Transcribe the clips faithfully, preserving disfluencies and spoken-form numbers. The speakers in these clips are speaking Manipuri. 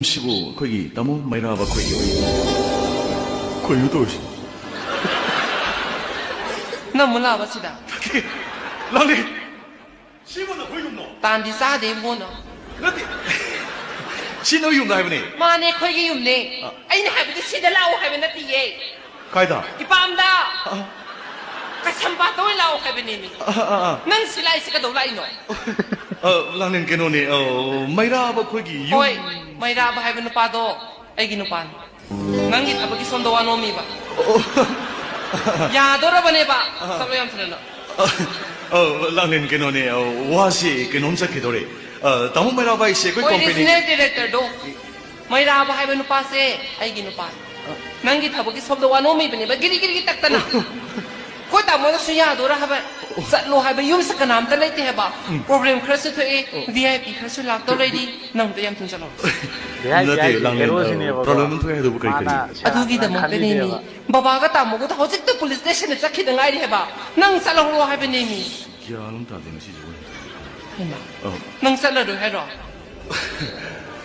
ꯁꯤꯕꯨ ꯑꯩꯈꯣꯏꯒꯤ ꯇꯥꯃꯣ ꯃꯩꯔꯥꯕ ꯑꯩꯈꯣꯏꯒꯤ ꯑꯣꯏ-, ꯀꯩꯅꯣ ꯇꯧꯔꯤꯁꯤ? ꯅꯪ ꯑꯃꯨꯛ ꯂꯥꯛꯑꯕ ꯁꯤꯗ? ꯂꯥꯛꯂꯦ꯫ ꯁꯤꯕꯨ ꯅꯈꯣꯏ ꯌꯨꯝꯅꯣ? ꯇꯥꯟꯗꯤ ꯆꯥꯗꯦ ꯏꯕꯨꯡꯉꯣ꯫ ꯅꯠꯇꯦ꯫ ꯁꯤ ꯅꯣꯏ ꯌꯨꯝꯗ ꯍꯥꯏꯕꯅꯦ꯫ ꯃꯥꯅꯦ, ꯑꯩꯈꯣꯏꯒꯤ ꯌꯨꯝꯅꯦ꯫ ꯑ꯫ ꯑꯩꯅ ꯍꯥꯏꯕꯗꯤ ꯁꯤꯗ ꯂꯥꯛꯑꯣ ꯍꯥꯏꯕ ꯅꯠꯇꯤꯌꯦ꯫ ꯀꯥꯏꯗ? ꯏꯄꯥꯝꯗ꯫ ꯑ꯫ ꯀꯩꯁꯥꯝꯄꯥꯠꯇ ꯑꯣꯏꯅ ꯂꯥꯛꯑꯣ ꯍꯥꯏꯕꯅꯦꯃꯤ꯫ ꯑ, ꯑ, ꯑ, ꯑ꯫ ꯅꯪ ꯁꯤ ꯂꯥꯛꯏꯁꯤ ꯀꯩꯗꯧ ꯂꯥꯛꯏꯅꯣ? ꯑ, ꯂꯥꯡꯂꯦꯟ ꯀꯩꯅꯣꯅꯦ, ꯑ, ꯃꯩꯔꯥꯕ ꯑꯩꯈꯣꯏꯒꯤ ꯌꯨꯝ꯫ ꯍꯣꯏ, ꯃꯩꯔꯥꯕ ꯍꯥꯏꯕ ꯅꯨꯄꯥꯗꯣ ꯑꯩꯒꯤ ꯅꯨꯄꯥꯅꯤ꯫ ꯅꯪꯒꯤ ꯊꯕꯛꯀꯤ ꯁꯣꯝꯗ ꯋꯥ ꯅꯣꯝꯃꯤꯕ꯫ ꯑꯣ꯫ ꯌꯥꯗꯣꯔꯕꯅꯦꯕ꯫ ꯆꯠꯂꯣ ꯌꯥꯝ ꯊꯨꯅ ꯅꯪ꯫ ꯑ, ꯑ, ꯂꯥꯡꯂꯦꯟ ꯀꯩꯅꯣꯅꯦ, ꯑ, ꯋꯥꯁꯤ ꯀꯩꯅꯣꯝ ꯆꯠꯈꯤꯗꯧꯔꯦ꯫ ꯑ, ꯇꯥꯃꯣ ꯃꯩꯔꯥꯕ ꯍꯥꯏꯁꯦ ꯑꯩꯈꯣꯏ ꯍꯣꯏ, ꯀꯣꯝꯄꯦꯅꯤ꯫ ꯔꯤꯖꯅꯦꯜ ꯗꯤꯔꯦꯛꯇꯔꯗꯣ꯫ ꯃꯩꯔꯥꯕ ꯍꯥꯏꯕ ꯅꯨꯄꯥꯁꯦ ꯑꯩꯒꯤ ꯅꯨꯄꯥꯅꯤ꯫ ꯅꯪꯒꯤ ꯊꯕꯛꯀꯤ ꯁꯣꯝꯗ ꯋꯥ ꯅꯣꯝꯃꯤꯕꯅꯦꯕ, ꯒꯤꯔꯤ ꯒꯤꯔꯤ ꯇꯛꯇꯅ꯫ ꯑꯩꯈꯣꯏ ꯇꯥꯃꯣꯅꯁꯨ ꯌꯥꯗꯣꯔꯥ ꯍꯥꯏꯕ? ꯆꯠꯂꯣ ꯍꯥꯏꯕ ꯌꯨꯝꯁꯦ ꯀꯅꯥꯝꯇ ꯂꯩꯇꯦ ꯍꯥꯏꯕ꯫ ꯄ꯭ꯔꯣꯕ꯭ꯂꯦꯝ ꯈꯔꯁꯨ ꯊꯣꯛꯑꯦ, ꯚꯤ ꯑꯥꯏ ꯄꯤ ꯈꯔꯁꯨ ꯂꯥꯛꯇꯧ ꯂꯩꯔꯤ, ꯅꯪꯗꯣ ꯌꯥꯝ ꯊꯨꯅ ꯆꯠꯂꯣ꯫ ꯚꯤ ꯑꯥꯏ ꯄꯤ ꯅꯠꯇꯦ, ꯍꯥꯏꯁꯦ ꯂꯥꯡꯂꯦꯟ, ꯍꯦꯔꯣꯁꯤꯅꯦꯕꯀꯣ꯫ ꯄ꯭ꯔꯣꯕ꯭ꯂꯦꯝ ꯑꯃ ꯊꯣꯛꯑꯦ ꯍꯥꯏꯗꯨꯕꯨ ꯀꯩ, ꯀꯔꯤ? ꯃꯥꯅ ꯁꯦꯔꯥꯟ ꯇꯨꯔꯥꯟ ꯑꯗꯨꯒꯤꯗꯃꯛꯇꯅꯦꯃꯤ ꯈꯜꯂꯤꯅꯦꯕ꯫ ꯕꯕꯥꯒ ꯇꯥꯃꯣꯒꯗꯣ ꯍꯧꯖꯤꯛꯇ ꯄꯨꯂꯤꯁ ꯁ꯭ꯇꯦꯁꯟꯗ ꯆꯠꯈꯤꯗ ꯉꯥꯏꯔꯤ ꯍꯥꯏꯕ꯫ ꯅꯪ ꯆꯠꯂꯍꯧꯔꯣ ꯍꯥꯏꯕꯅꯦꯃꯤ꯫ ꯒ꯭ꯌꯥꯟ ꯑꯃ ꯇꯥꯗꯦ ꯉꯁꯤꯁꯦ ꯃꯣꯏ꯫ ꯍꯩꯃꯥ, ꯑꯧ꯫ ꯅꯪ ꯆꯠꯂꯔꯣꯏ ꯍꯥꯏꯔꯣ?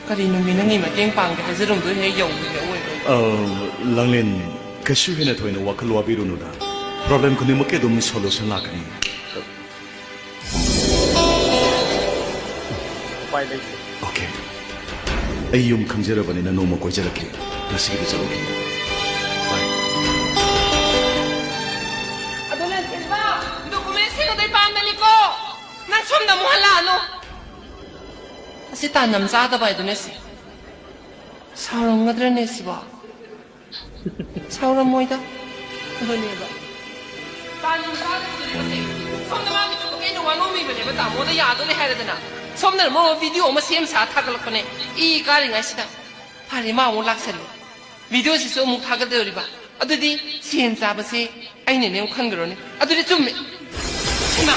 ꯀꯔꯤꯅꯣ ꯃꯤ ꯅꯪꯒꯤ ꯃꯇꯦꯡ ꯄꯥꯡꯒꯦ ꯍꯥꯏꯖꯔꯝꯗꯣꯏꯅꯦ ꯍꯦꯛ ꯌꯧꯕ ꯍꯦꯛ ꯑꯣꯏꯔꯣꯏ꯫ ꯑ, ꯂꯥꯡꯂꯦꯟ, ꯀꯩꯁꯨ ꯍꯦꯟꯅ ꯊꯣꯏꯅ ꯋꯥꯈꯜ ꯋꯥꯕꯤꯔꯨꯅꯨꯗ꯫ ꯄ꯭ꯔꯣꯕ꯭ꯂꯦꯝ ꯈꯨꯗꯤꯡꯃꯛꯀꯤ ꯑꯗꯨꯝ ꯁꯣꯂꯨꯁꯟ ꯂꯥꯛꯀꯅꯤ꯫ ꯎꯄꯥꯏ ꯂꯩꯇꯦ꯫ ꯑꯣꯀꯦ꯫ ꯑꯩ ꯌꯨꯝ ꯈꯪꯖꯔꯕꯅꯤꯅ ꯅꯣꯡꯃ ꯀꯣꯏꯖꯔꯛꯀꯦ꯫ ꯉꯁꯤꯒꯤꯗꯤ ꯆꯠꯂꯨꯈꯤꯒꯦ꯫ ꯕꯥꯏ꯫ ꯑꯗꯨꯅ ꯁꯤꯜꯚꯥ, ꯗꯣꯀꯨꯃꯦꯟ ꯁꯦꯡꯒꯗꯣꯏ ꯄꯥꯝꯗꯅꯤꯀꯣ꯫ ꯅꯪ ꯁꯣꯝꯗ ꯑꯃꯨꯛ ꯍꯜꯂꯛꯑꯅꯨ꯫ ꯑꯁꯤ ꯇꯥꯟ ꯌꯥꯝ ꯆꯥꯗꯕ ꯍꯥꯏꯗꯨꯅꯦ ꯁꯤ꯫ ꯁꯥꯎꯔꯝꯒꯗ꯭ꯔꯅꯦ ꯁꯤꯕꯣ? ꯁꯥꯎꯔꯝꯃꯣꯏꯗ꯫ ꯑꯗꯨꯅꯦꯕ꯫ ꯇꯥꯟ ꯌꯥꯝ ꯆꯥꯗꯕꯗꯨꯅꯦꯕ ꯁꯤ꯫ ꯁꯣꯝꯗ ꯃꯥꯒꯤ ꯊꯕꯛ ꯑꯩꯅ ꯋꯥꯅꯣꯝꯃꯤꯕꯅꯦꯕ ꯇꯥꯃꯣꯗ ꯌꯥꯗꯣꯔꯦ ꯍꯥꯏꯔꯗꯅ꯫ ꯁꯣꯝꯗꯅ ꯃꯔꯣꯟ ꯑꯃ ꯚꯤꯗꯤꯑꯣ ꯑꯃ ꯁꯦꯝ ꯁꯥ ꯊꯥꯒꯠꯂꯛꯄꯅꯦ꯫ ꯏ ꯀꯥꯔꯤꯉꯩꯁꯤꯗ꯫ ꯐꯔꯦ, ꯃꯥ ꯑꯃꯨꯛ ꯂꯥꯛꯁꯜꯂꯦ꯫ ꯚꯤꯗꯤꯑꯣꯁꯤꯁꯨ ꯑꯃꯨꯛ ꯊꯥꯒꯠꯇꯣꯔꯤꯕ꯫ ꯑꯗꯨꯗꯤ ꯁꯦꯟ ꯆꯥꯕꯁꯦ ꯑꯩꯅꯅꯦ ꯑꯃꯨꯛ ꯈꯟꯈ꯭ꯔꯣꯅꯦ꯫ ꯑꯗꯨꯗꯤ ꯆꯨꯝꯃꯦ꯫ ꯏꯃꯥ!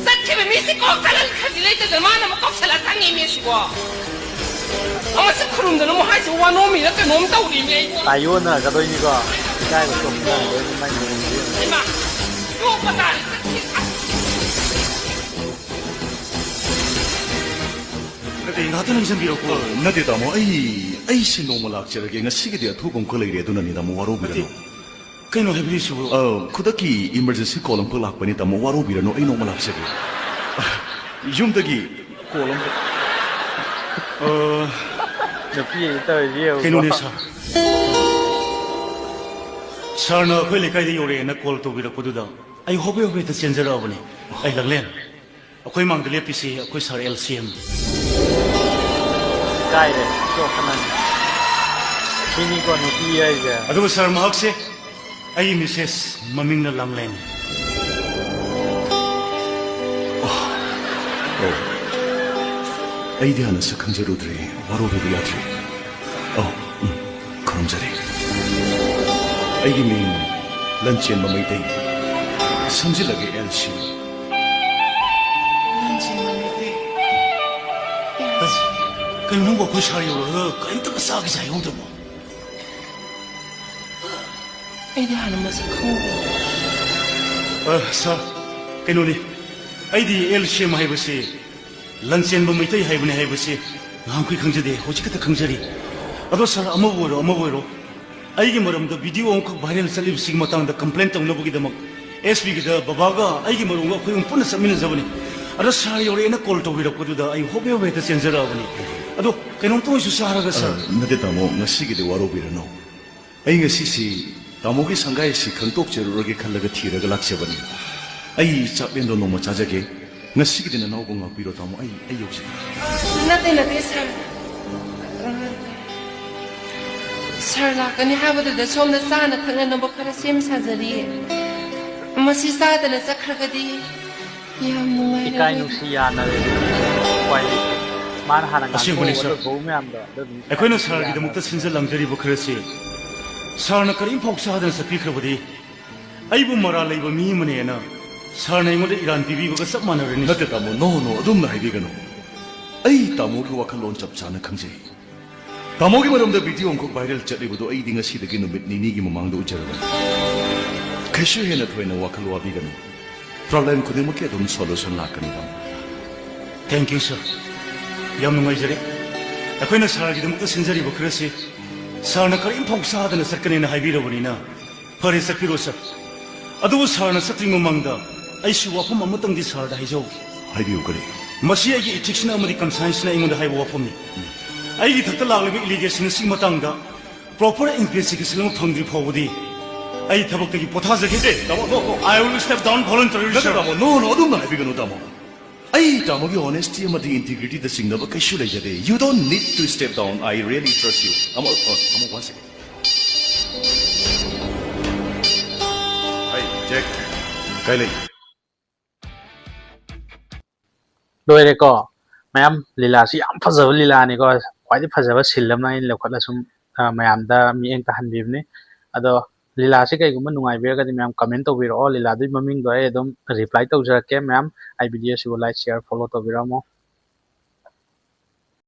ꯆꯠꯈꯤꯕ ꯃꯤꯁꯤ ꯀꯣꯛ ꯆꯠꯍꯟꯈ꯭ꯔꯗꯤ ꯂꯩꯇꯗꯅ ꯃꯥꯅ ꯑꯃꯨꯛ ꯀꯧꯁꯜꯂ ꯆꯪꯉꯤ ꯃꯤꯁꯤꯀꯣ꯫ ꯑꯃꯁꯨ ꯈꯨꯔꯨꯝꯗꯅ ꯑꯃꯨꯛ ꯍꯥꯏꯁꯤ ꯋꯥꯅꯣꯝꯃꯤꯔ ꯀꯩꯅꯣꯝ ꯇꯧꯔꯤꯅꯦ ꯑꯩ꯫ ꯇꯥꯏꯌꯣꯟꯅꯔꯛꯀꯗꯣꯏꯅꯤꯀꯣ꯫ ꯏꯀꯥꯏꯕ ꯊꯣꯛꯄ ꯉꯝꯗꯣꯏꯅꯤ ꯃꯥꯏ ꯃꯑꯣꯡꯁꯦ ꯌꯦꯡꯉꯣ꯫ ꯏꯃꯥ! ꯌꯣꯛꯄ ꯇꯥꯔꯦ ꯆꯠꯈꯤ꯫ ꯑꯁ! ꯉꯥꯛꯇ ꯅꯤꯡꯁꯤꯡꯕꯤꯔꯛꯎꯀꯣ꯫ ꯑ, ꯅꯠꯇꯦ, ꯇꯥꯃꯣ, ꯑꯩ, ꯑꯩꯁꯦ ꯅꯣꯡꯃ ꯂꯥꯛꯆꯔꯒꯦ꯫ ꯉꯁꯤꯒꯤꯗꯤ ꯑꯊꯨꯕ ꯑꯃꯈꯛ ꯂꯩꯔꯦ, ꯑꯗꯨꯅꯅꯤ, ꯇꯥꯃꯣ, ꯋꯥꯔꯧꯕꯤꯔꯅꯨ꯫ ꯅꯠꯇꯦ, ꯀꯩꯅꯣ ꯍꯥꯏꯕꯤꯔꯤꯁꯤꯕꯨ? ꯑ, ꯈꯨꯗꯛꯀꯤ emergency call ꯑꯃꯈꯛ ꯂꯥꯛꯄꯅꯤ, ꯇꯥꯃꯣ, ꯋꯥꯔꯧꯕꯤꯔꯅꯨ, ꯑꯩ ꯅꯣꯡꯃ ꯂꯥꯛꯆꯒꯦ꯫ ꯌꯨꯝꯗꯒꯤ call ꯑꯃꯈꯛ꯫ ꯑ, ꯅꯨꯄꯤ ꯑꯩ ꯇꯧꯔꯤꯁꯤ ꯌꯦꯡꯉꯨꯀꯣ꯫ ꯀꯩꯅꯣꯅꯦ, ꯁꯥꯔ꯫ ꯁꯥꯔꯅ ꯑꯩꯈꯣꯏ ꯂꯩꯀꯥꯏꯗ ꯌꯧꯔꯛꯑꯦꯅ call ꯇꯧꯕꯤꯔꯛꯄꯗꯨꯗ ꯑꯩ ꯍꯣꯕꯦ ꯍꯣꯕꯦ ꯍꯦꯛꯇ ꯆꯦꯟꯖꯔꯛꯑꯕꯅꯦ꯫ ꯑꯩ ꯂꯪꯂꯦꯟ꯫ ꯑꯩꯈꯣꯏ ꯃꯥꯡꯗ ꯂꯦꯞꯄꯤꯁꯤ ꯑꯩꯈꯣꯏ ꯁꯥꯔ ꯑꯦꯜ ꯁꯤ ꯑꯦꯝ꯫ ꯀꯥꯏꯔꯦ, ꯆꯣꯞꯄꯅꯅꯤ꯫ ꯁꯤꯅꯤꯀꯣ ꯅꯨꯄꯤ ꯍꯥꯏꯁꯦ꯫ ꯑꯗꯨꯒ ꯁꯥꯔ, ꯃꯍꯥꯛꯁꯦ ꯑꯩꯒꯤ ꯃꯤꯁꯦꯁ, ꯃꯃꯤꯡꯅ ꯂꯥꯡꯂꯦꯟ꯫ ꯑꯣ, ꯑꯣ꯫ ꯑꯩꯗꯤ ꯍꯥꯟꯅꯁꯨ ꯈꯪꯖꯔꯨꯗ꯭ꯔꯦ, ꯋꯥꯔꯧꯕꯤꯕ ꯌꯥꯗ꯭ꯔꯦ꯫ ꯑꯣ, ꯎꯝ, ꯈꯨꯔꯨꯝꯖꯔꯤ꯫ ꯑꯩꯒꯤ ꯃꯤꯡ ꯂꯟꯆꯦꯟꯕ Meitei, ꯁꯝꯖꯤꯜꯂꯒꯦ L C. ꯂꯟꯆꯦꯟꯕ Meitei, L C. ꯀꯩꯅꯣ ꯅꯪꯕꯨ ꯑꯩꯈꯣꯏ ꯁꯥꯔ ꯌꯧꯔꯒ ꯀꯔꯤꯝꯇꯒ ꯆꯥꯒꯦꯁꯦ ꯍꯥꯏꯍꯧꯗꯕ꯭ꯔꯣ? ꯑꯩꯗꯤ ꯍꯥꯟꯅ ꯃꯁꯛ ꯈꯪꯗꯦ꯫ ꯑ, ꯁꯥꯔ, ꯀꯩꯅꯣꯅꯤ, ꯑꯩꯗꯤ ꯑꯦꯜ ꯁꯤ ꯑꯦꯝ ꯍꯥꯏꯕꯁꯤ ꯂꯟꯆꯦꯟꯕ ꯃꯩꯇꯩ ꯍꯥꯏꯕꯅꯤ ꯍꯥꯏꯕꯁꯤ ꯉꯍꯥꯟꯈꯣꯏ ꯈꯪꯖꯗꯦ, ꯍꯧꯖꯤꯛ ꯈꯛꯇ ꯈꯪꯖꯔꯤ꯫ ꯑꯗꯣ ꯁꯥꯔ, ꯑꯃꯕꯨ ꯑꯣꯏꯔꯣ, ꯑꯃꯕꯨ ꯑꯣꯏꯔꯣ, ꯑꯩꯒꯤ ꯃꯔꯝꯗ video ꯑꯃꯈꯛ viral ꯆꯠꯂꯤꯕꯁꯤꯒꯤ ꯃꯇꯥꯡꯗ complain ꯇꯧꯅꯕꯒꯤꯗꯃꯛ ꯑꯦꯁ ꯄꯤꯒꯤꯗ ꯕꯕꯥꯒ ꯑꯩꯒꯤ ꯃꯔꯨꯞꯒ ꯑꯩꯈꯣꯏ ꯑꯍꯨꯝ ꯄꯨꯟꯅ ꯆꯠꯃꯤꯟꯅꯖꯕꯅꯤ꯫ ꯑꯗꯣ ꯁꯥꯔ ꯌꯧꯔꯛꯑꯦꯅ call ꯇꯧꯕꯤꯔꯛꯄꯗꯨꯗ ꯑꯩ ꯍꯣꯕꯦ ꯍꯣꯕꯦ ꯍꯦꯛꯇ ꯆꯦꯟꯖꯔꯛꯑꯕꯅꯤ꯫ ꯑꯗꯣ ꯀꯩꯅꯣꯝꯇ ꯑꯣꯏꯁꯨ ꯆꯥꯔꯒ, ꯁꯥꯔ꯫ ꯑ, ꯅꯠꯇꯦ ꯇꯥꯃꯣ, ꯉꯁꯤꯒꯤꯗꯤ ꯋꯥꯔꯧꯕꯤꯔꯅꯨ꯫ ꯑꯩ ꯉꯁꯤꯁꯤ ꯇꯥꯃꯣꯒꯤ ꯁꯪꯒꯥꯏ ꯑꯁꯤ ꯈꯪꯗꯣꯛꯆꯔꯨꯔꯒꯦ ꯈꯜꯂꯒ ꯊꯤꯔꯒ ꯂꯥꯛꯆꯕꯅꯤ꯫ ꯑꯩ ꯆꯥꯛꯂꯦꯟꯗꯣ ꯅꯣꯡꯃ ꯆꯥꯖꯒꯦ꯫ ꯉꯁꯤꯒꯤꯗꯤ ꯅꯅꯥꯎꯕꯨ ꯉꯥꯛꯄꯤꯔꯣ ꯇꯥꯃꯣ, ꯑꯩ, ꯑꯩ ꯌꯧꯖꯒꯦ꯫ ꯅꯠꯇꯦ, ꯅꯠꯇꯦ, ꯁꯥꯔ꯫ ꯁꯥꯔ ꯂꯥꯛꯀꯅꯤ ꯍꯥꯏꯕꯗꯨꯗ ꯁꯣꯝꯗ ꯆꯥꯅ ꯊꯛꯅꯅꯕ ꯈꯔ ꯁꯦꯝ ꯁꯥꯖꯔꯤ꯫ ꯃꯁꯤ ꯆꯥꯗꯅ ꯆꯠꯈ꯭ꯔꯒꯗꯤ ꯌꯥꯝ ꯅꯨꯡꯉꯥꯏꯔꯔꯣꯏ꯫ ꯏꯀꯥꯏ ꯅꯨꯡꯁꯤ ꯌꯥꯅꯔꯦ꯫ ꯎꯄꯥꯏ ꯂꯩꯇꯦ꯫ ꯃꯥꯅ ꯍꯥꯟꯅ ꯑꯁꯦꯡꯕꯅꯤ, ꯉꯥꯡꯊꯣꯛꯑꯒ ꯁꯥꯔ꯫ ꯂꯣꯏꯕꯧ ꯃꯌꯥꯝꯗꯣ ꯑꯗꯨ ꯑꯗꯨꯝ ꯏꯀꯥꯏ ꯑꯩꯈꯣꯏꯅ ꯅꯨꯡꯁꯤ ꯁꯥꯔꯒꯤꯗꯃꯛꯇ ꯌꯥꯅꯔꯦ꯫ ꯁꯤꯟꯖ ꯂꯥꯡꯖꯔꯤꯕ ꯈꯔꯁꯤ ꯁꯥꯔꯅ ꯀꯔꯤꯝ ꯐꯥꯎ ꯆꯥꯗꯅ ꯆꯠꯄꯤꯈ꯭ꯔꯕꯗꯤ ꯑꯩꯕꯨ ꯃꯔꯥꯜ ꯂꯩꯕ ꯃꯤ ꯑꯃꯅꯦꯅ ꯁꯥꯔꯅ ꯑꯩꯉꯣꯟꯗ ꯏꯔꯥꯟ ꯄꯤꯕꯤꯕꯒ ꯆꯞ ꯃꯥꯟꯅꯔꯅꯤ꯫ ꯅꯠꯇꯦ ꯇꯥꯃꯣ, no, no, ꯑꯗꯨꯝꯅ ꯍꯥꯏꯕꯤꯒꯅꯨ꯫ ꯑꯩ ꯇꯥꯃꯣꯒꯤ ꯋꯥꯈꯜꯂꯣꯟ ꯆꯞ ꯆꯥꯅ ꯈꯪꯖꯩ꯫ ꯇꯥꯃꯣꯒꯤ ꯃꯔꯝꯗ video ꯑꯃꯈꯛ viral ꯆꯠꯂꯤꯕꯗꯣ ꯑꯩꯗꯤ ꯉꯁꯤꯗꯒꯤ ꯅꯨꯃꯤꯠ ꯅꯤꯅꯤꯒꯤ ꯃꯃꯥꯡꯗ ꯎꯖꯔꯕꯅꯤ꯫ ꯀꯩꯁꯨ ꯍꯦꯟꯅ ꯊꯣꯏꯅ ꯋꯥꯈꯜ ꯋꯥꯕꯤꯒꯅꯨ꯫ Problem ꯈꯨꯗꯤꯡꯃꯛꯀꯤ ꯑꯗꯨꯝ solution ꯂꯥꯛꯀꯅꯤ ꯇꯥꯃꯣ꯫ Thank you, sir꯫ ꯌꯥꯝ ꯅꯨꯡꯉꯥꯏꯖꯔꯦ꯫ ꯑꯩꯈꯣꯏꯅ ꯁꯥꯔꯒꯤꯗꯃꯛꯇ ꯁꯤꯟꯖꯔꯤꯕ ꯈꯔꯁꯤ ꯁꯥꯔꯅ ꯀꯔꯤꯝꯐꯥꯎ ꯆꯥꯗꯅ ꯆꯠꯀꯅꯦꯅ ꯍꯥꯏꯕꯤꯔꯕꯅꯤꯅ, ꯐꯔꯦ, ꯆꯠꯄꯤꯔꯣ ꯁꯥꯔ꯫ ꯑꯗꯨꯕꯨ ꯁꯥꯔꯅ ꯆꯠꯇ꯭ꯔꯤꯉꯩ ꯃꯃꯥꯡꯗ ꯑꯩꯁꯨ ꯋꯥꯐꯝ ꯑꯃꯇꯪꯗꯤ ꯁꯥꯔꯗ ꯍꯥꯏꯖꯍꯧꯒꯦ꯫ ꯍꯥꯏꯕꯤꯌꯨ, ꯀꯔꯤ? ꯃꯁꯤ ꯑꯩꯒꯤ ethicsꯅ ꯑꯃꯗꯤ conscienceꯅ ꯑꯩꯉꯣꯟꯗ ꯍꯥꯏꯕ ꯋꯥꯐꯝꯅꯤ꯫ ꯑꯩꯒꯤ ꯏꯊꯛꯇ ꯂꯥꯛꯂꯤꯕ allegation ꯑꯁꯤꯒꯤ ꯃꯇꯥꯡꯗ proper investigation ꯑꯃ ꯐꯪꯗ꯭ꯔꯤ ꯐꯥꯎꯕꯗꯤ ꯑꯩ ꯊꯕꯛꯇꯒꯤ ꯄꯣꯊꯥꯖꯒꯦ꯫ ꯑꯦ, ꯇꯥꯃꯣ, no, no. I will step down voluntarily, ꯅꯠꯇꯦ, sir. ꯇꯥꯃꯣ, no, no, ꯑꯗꯨꯝꯅ ꯍꯥꯏꯕꯤꯒꯅꯨ, ꯇꯥꯃꯣ꯫ ꯑꯩ ꯇꯥꯃꯣꯒꯤ honesty ꯑꯃꯗꯤ integrityꯗ ꯆꯤꯡꯅꯕ ꯀꯩꯁꯨ ꯂꯩꯖꯗꯦ꯫ You don't need to step down. I really trust you. ꯇꯥꯃꯣ, ꯑ, ꯇꯥꯃꯣ, one second. ꯑꯩ, ꯖꯦꯛ, ꯀꯥꯏ ꯂꯩ? ꯂꯣꯏꯔꯦꯀꯣ꯫ ꯃꯌꯥꯝ, ꯂꯤꯂꯥꯁꯤ ꯌꯥꯝ ꯐꯖꯕ ꯂꯤꯂꯥꯅꯤꯀꯣ꯫ ꯈ꯭ꯋꯥꯏꯗꯒꯤ ꯐꯖꯕ scene ꯑꯃ ꯑꯩꯅ ꯂꯧꯈꯠꯂ ꯁꯨꯝ, ꯑ, ꯃꯌꯥꯝꯗ ꯃꯤꯠꯌꯦꯡ ꯇꯥꯍꯟꯕꯤꯕꯅꯤ꯫ ꯑꯗꯣ ꯂꯤꯂꯥꯁꯤ ꯀꯩꯒꯨꯝꯕ ꯅꯨꯡꯉꯥꯏꯕꯤꯔꯒꯗꯤ ꯃꯌꯥꯝ comment ꯇꯧꯕꯤꯔꯛꯑꯣ꯫ ꯂꯤꯂꯥꯗꯨꯒꯤ ꯃꯃꯤꯡꯗꯣ ꯑꯩ ꯑꯗꯨꯝ reply ꯇꯧꯖꯔꯛꯀꯦ꯫ ꯃꯌꯥꯝ, ꯑꯩ video ꯁꯤꯕꯨ like, share, follow ꯇꯧꯕꯤꯔꯝꯃꯣ꯫